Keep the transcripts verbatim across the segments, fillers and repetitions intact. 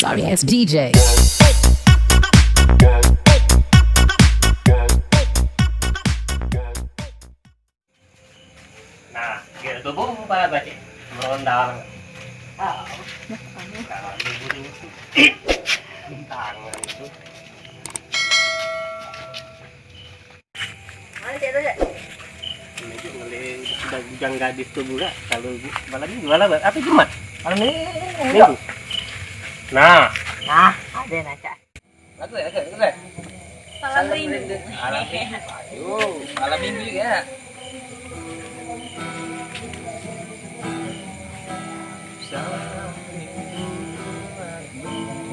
Sorry ass D J. Nah, gitu tuh, Bu, para baca. Merondang. Ah, nah, ibu tuh. Tangan itu. Ini juga ngeli-, udah bujang gadis tuh juga. Kalau malam minggu, malam apa, Jumat? Malam minggu. Minggu. Nah. Nah, ada, nah, Cak. Lagu ya, lagu ya, lagu ya. Malam rindu. Malam rindu. Ayo, malam minggu ya.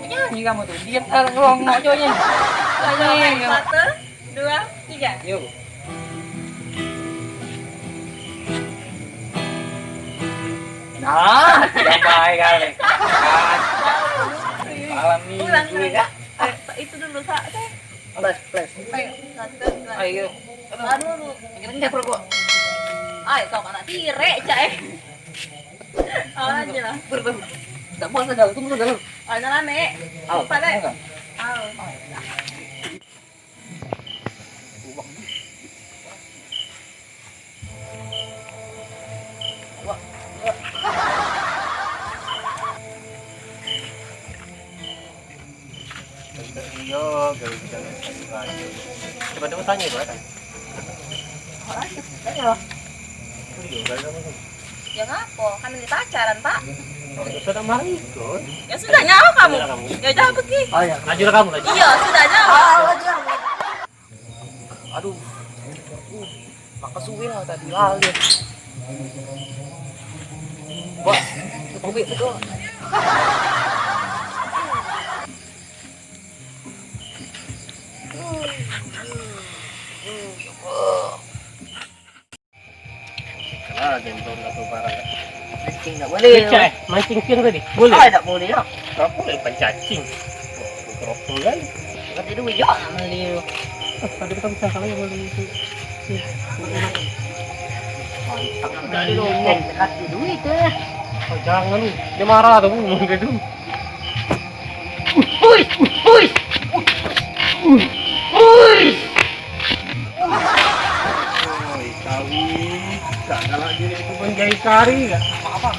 Nyanyi kamu tuh, diam, eh, ngelongok, coba nyanyi. Coba nyanyi. Satu, dua, tiga. Yuk. Nah, yang baik kali. Malam minggu ya. Eh, itu dulu, Kak. Flash, flash. Ayo, satu, dua. Ayo. Aduh, aduh. Ini kan nyebrok kok. Ayo, kau anak tirek, Cak, eh. Aja lah. Ber, ber. Tak puas dah, tunggu dah. Ayo, lah, Nek. Au, empat, Nek. Au. Iyo, gawe bidang S K. Coba dulu tanya itu kan. Ayo. Kuliah, gawe apa? Ya ngapo? Kan ini pacaran, Pak. Oh, ya sudah, mari ikut. Ya sudah, nyawa kamu. Sudah kamu. Ya udah, pergi. Oh, ya. Laju lah kamu, laju. Iya, sudah, nyawa. Ah, laju. Aduh. Uh, maka suwe lah tadi lali. Wah, itu duit tu. Ah, jembron aku parah. Mancing tak boleh. Pecah, eh? Mancing siang tadi? Boleh? Ah, tak boleh lah. Tak boleh, bukan cacing. Kropo kan? Ada duit juga nak beli tu. Ah, ada kita bisa kalau yang beli itu. Mantap. Ada duit, eh. Oh, jangan lu. Dia marah tu, ngomong gitu. Ui, ui, ui. Oi, kau ni, tak galak diri tu menjadi kari, gak apa-apa.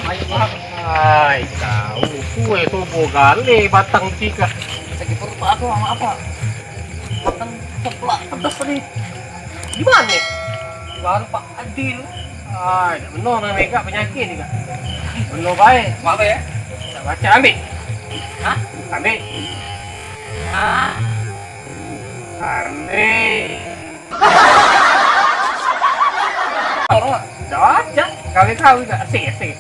Ayo, Pak. Hai, kau, kue tubuh gale batang tika. Sakit perut, Pak, aku sama apa? Makan seblak pedas tadi. Di mana? Baru Pak Adil. Ah, dak benar nang mega penyakit juga. Benar baik. Apa ya? Tak baca ambil. Hah? Ambil. Ah. Ambil. Dah baca. Kawin kau juga. Asik, asik.